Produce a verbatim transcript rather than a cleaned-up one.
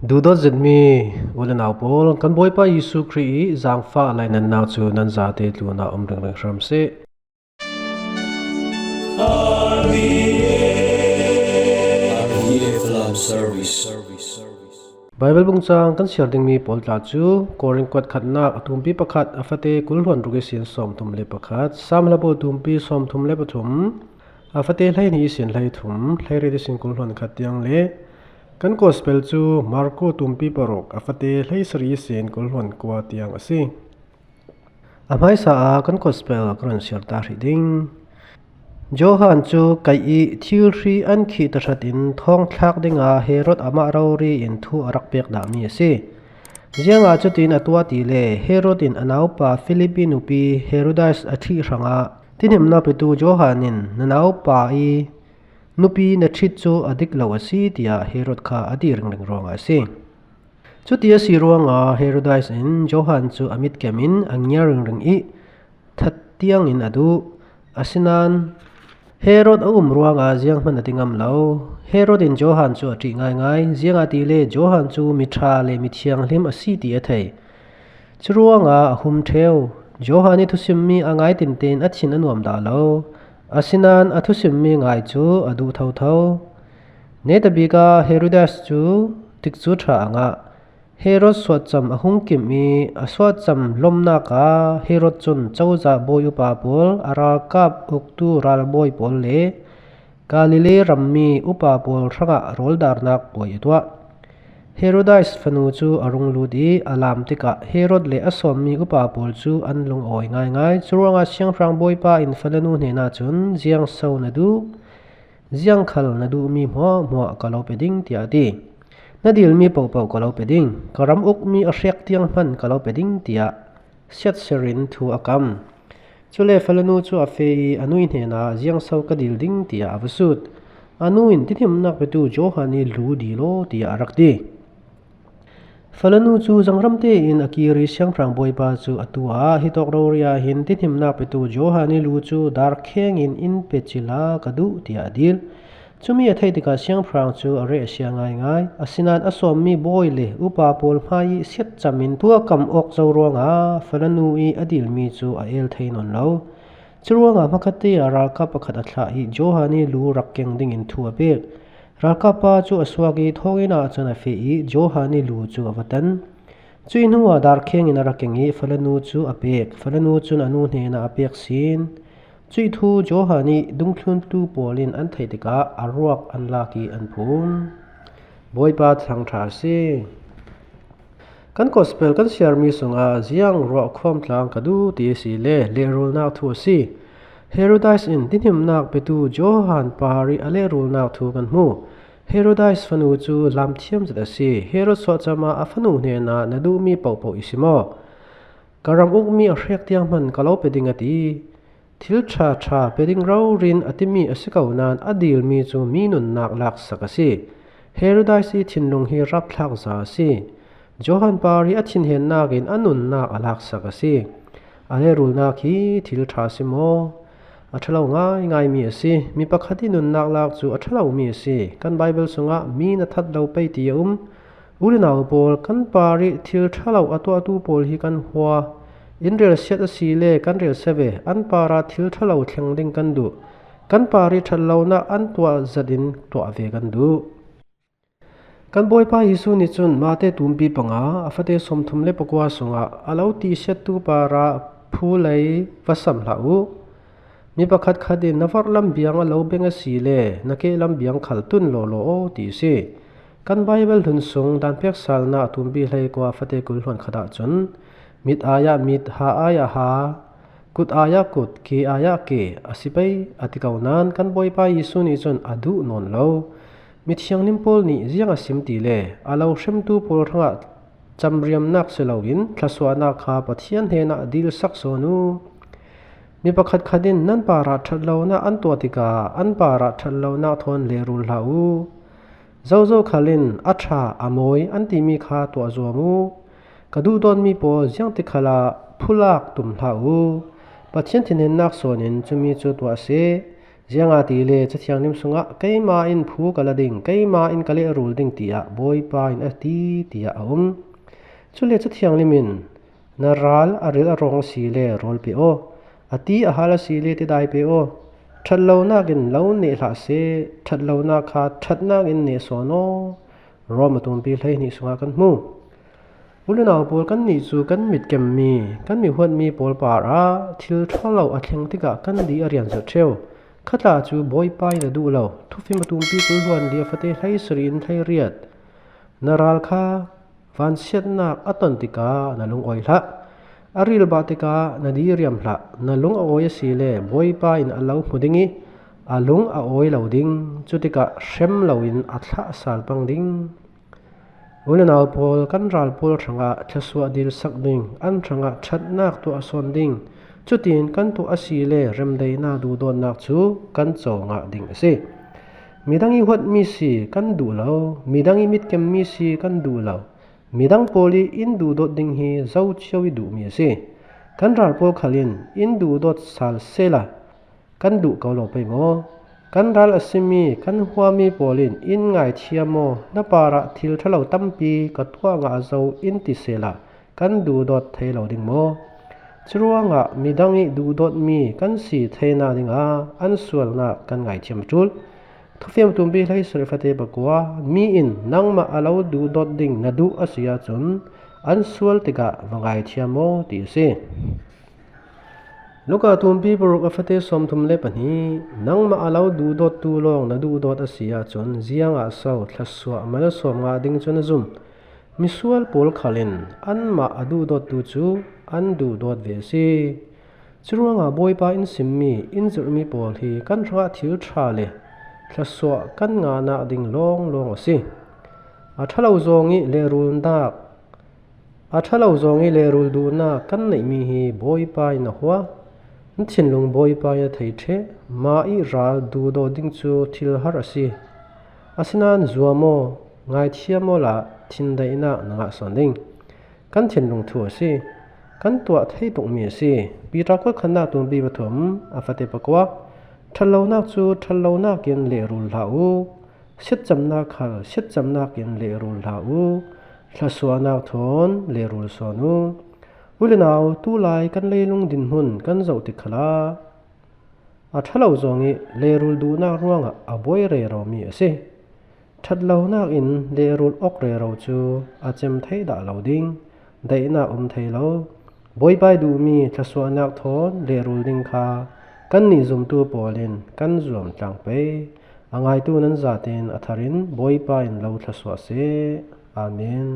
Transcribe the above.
Duhdawt zetmi u le nau pawl, kan Bawipa Jesuh Khrih i zangfah lainatna cu nan zate tlunah um ringring hram seh. R V A Love Service. Baibal bungcang kan siar dingmi pawl tla cu Korin kuat khatnak a tumpi pakhat a fate kul hluan ruk ihsin sawmthum le pakhat, Sam hlabu tumpi sawmthum le pathum, a fate hleihnih ihsin hleithum, hleiriat ihsin kul hluan khat tiang le kan Gospel cu Marku tumpi paruk a fate hleisarih ihsin kul hluan kua tiang a si. A hmaisa ah kan Gospel ka run siar ta hrih ding. Johan cu kaih i thil hri an khih tahratin thawngthlak dingah Herod amah rori in thu a rak pek dahmi a si. Ziangah cutin a tuah ti le Herod in a naupa Philip i nupi Herodias a ṭhih hrangah tinhimnak petu Johan in na naupa i nupi na ṭhit cu a dik lo a si, tiah Herod kha a ti ringring ruangah a si. Cuti a si ruangah Herodias in Johan cu a mitkem in a ngiar ringring i that tiangin a duh. Asinain Herod a um ruangah zianghman a ti ngam lo. Herod in Johan cu a ṭih ngaingai, ziangahtile Johan cu miṭha le mithianghlim a si ti a thei. Curuangah a hum ṭheu. Johan i thusimmi a ngai tinten a thin a nuam dah lo. Asinain a thusimmi ngai cu a duh thotho. Netabik ah Herodias cu tikcu ṭha a ngah. Herod suahcam a hung kim i a suahcam lomnak ah Herod cun cozah bawi upa pawl, a ralkap uktu ralbawi pawl le Galilee rammi upa pawl hrangah rawldarnak puai a tuah. Herodias fanu cu a rung lut i a lam tikah Herod le a sawmmi upa pawl cu an lungawi ngaingai. Curuangah siangpahrang bawipa in falanu hnenah cun, "Ziang so na duh? Ziang khal na duhmi hmuahhmuah ka lo pe ding," tiah a ti. "Na dilmi pohpoh ka lo pe ding, ka ram ukmi a hrek tiang hman ka lo pe ding," tiah siatser in thu a kam. Cule falanu cu a feh i a nui hnenah, "Ziang so ka dil ding?" tiah a va sut. A nu in, "Tinhimnak petu Johan i lu dil aw," tiah a rak ti. Falanu cu zangram tein a kir i siangpahrang bawipa cu a tu ah, "Hitawk rori ah hin tinhimnak petu Johan i lu cu dar kheng in in pe cila ka duh," tiah a dil. Cumi a theih tikah siangpahrang cu a reh a sia ngaingai. Asinain a sawmmi bawi le upa pawl hmai i siatcam in thu a kam awk zo ruangah falanu i a dilmi cu a el thei nawn lo. Curuangah hmakhatte ah ralkap pakhat a thlah i Johan i lu rak keng dingin thu a pek. Ralkap pa cu a suak i thawnginn ah cun a feh i Johan i lu cu a va tan. Cuih hnuah dar kheng in a rak keng i falanu cu a pek. Falanu cun a nu hnenah a pek sin. Cuih thu Johan i dungthluntu pawl in an theih tikah a ruak an lak i an phum. Bawipa thangṭha a si. Kan Gospel kan siarmi sungah ziang ruah khuam tlang ka duh ti a si le lehrulnak thu a si. Herodias in tinhimnak petu Johan par i a lehrulnak thu kan hmu. Herodias fanu cu lamthiam zet a si. Herod suahcam ah a fanu hnenah, "Na duhmi pohpoh i si maw? Ka ram ukmi a hrek tiang hman ka lo pe ding," a ti. Thil ṭha ṭha pe ding rori in a timi a si ko nain a dilmi cu mi nunnak laksak a si. Herodias i thinlung hi rapthlak za a si. Johan par i a thinhennak in a nunnak a laksak a si. A lehrulnak hi thil ṭha a si maw? A ṭhalo ngaingaimi a si. Mi pakhat i nunnak lak cu a ṭhalomi a si. Kan Baibal sungah, "Mi na that lo pei," ti a um. U le nau pawl, kan par i thil ṭhalo a tuahtu pawl hi kan hua. In relsiat a si le kan relsia ve. An par ah thil ṭhalo thleng ding kan duh. Kan par i ṭhat lonak an tuah zat in tuah ve kan duh. Kan Bawipa Jesuh nih cun Mate tumpi panga, a fate sawmthum le pakua sungah, "A lo tisiattu par ah phu lei va sam hlah u. Mi pakhatkhat in na vorhlam biang a lo beng a si le na kehlam biang khal tun lawlaw aw," ti a si. Kan Baibal hlun sung dan peksalnak a tumpi hleikua fate kul hluan khat ahcun, "Mit ai ah mit, ha ai ah ha, kut ai ah kut, ke ai ah ke a si pei," a ti ko nain kan Bawipa Jesuh nih cun a duh nawn lo. Mithianghlim pawl nih ziang a sim ti le a lo hremtu pawl hrangah camriamnak si loin thluasuahnak kha Pathian hnenah dilsak sawn u. Mi pakhatkhat in nan parah ṭhat lonak an tuah tikah an parah ṭhat lonak thawn lehrul hlah u. Zozo khal in a ṭha, a mawi an timi kha tuah zuam u. Ka duhdawtmi pawl ziangtikhalah phulak tum hlah u. Pathian thinhennak sawn in cumi cu tuah seh. Ziangahtile Cathianglim sungah, "Keima in phu ka la ding, keima in ka lehrul ding," tiah Bawipa in a ti, tiah a um. Cule Cathianglim in, "Na ral a ril a rawng a si le rawl pe aw, a ti a hal a si le tidai pe aw. Ṭhat lonak in lo neh hlah seh, ṭhat lonak kha ṭhatnak in neh sawn aw," Rom a tumpi hleihnih sungah kan hmu. U le nau pawl, kannih cu kan mit kemmi, kan mi huatmi pawl parah thil ṭha lo a thleng tikah kan di a rian zet ṭheu. Khatla cu Bawipa in a duh lo. Thufim a tumpi kul hluan li a fate hleisarih in hleiriat. Na ral kha vansiatnak a ton tikah na lungawi hlah. A rilbah tikah na diriam hlah. Na lung a awi a si le Bawipa in a lo hmu ding ih a lung a awi lo ding. Cutikah hrem loin a thlah a sal pang ding. U le nau pawl, kan ral pawl hrangah thluasuah dilsak ding, an hrangah ṭhatnak tuah sawn ding, cutin kan tuah a si le remdaihnak duhdawtnak cu kan co ngah ding a si. Midang ih huatmi si kan duh lo, midang ih mitkemmi si kan duh lo, midang pawl ih in duhdawt ding hi zo cio ih duhmi a si. Kan ral pawl khal in in duhdawt sal sehla, kan duh ko lo pei maw? Kan ral a simi kan huami pawl in in ngaithiam aw, na parah thil ṭha lo tampi ka tuah ngah zo in ti sehla, kan duhdawt thei lo ding maw? Curuangah midang ih duhdawtmi kan si theinak dingah an sualnak kan ngaithiam a ṭul. Thufim tumpi hleisarih fate pakua, "Mi in nangmah a lo duhdawt ding na duh a si ahcun an sual tikah va ngaithiam aw," ti a si. Luka tumpi paruk a fate sawmthum le pahnih, "Nangmah a lo duhdawttu lawng na duhdawt a si ahcun ziangah so thluasuah malsawm ngah ding cu na zum? Misual pawl khal in anmah a duhdawttu cu an duhdawt ve a si." Curuangah Bawipa in simmi, in zirhmi pawl hi kan hrangah thil ṭha le thluasuah kan ngahnak ding lawnglawng a si. A ṭha lo zawng ih lehrulnak, a ṭha lo zawng ih lehrul duhnak kan neihmi hi Bawipa in a hua. Na thinlung Bawipa in a thei ṭheh. Mah ih ral duhdawt ding cu thil har a si. Asinain zuam aw, ngaithiam awla thindaihnak na ngah sawn ding. Kan thinlung thu a si. Kan tuah thei tukmi a si. Piter khual khatnak tumpi pathum a fate pakua, "Ṭhat lonak cu ṭhat lonak in lehrul hlah u. Siatcamnak khal siatcamnak in lehrul hlah u. Thluasuahnak thawn lehrul sawn u." U le nau, tulai kan leilung dinhmun kan zoh tik khalah a ṭha lo zawng ih lehrul duhnak ruangah a buai reromi a si. Ṭhat lonak in lehrul awk rero cu a cem thei dah lo ding, daihnak um thei lo. Bawipa ih duhmi thluasuahnak thawn lehrul ding kha kannih zumtu pawl in kan zuam tlang pei. A ngaitu nan zatein a thar in Bawipa in lo thluasuah seh. Amen.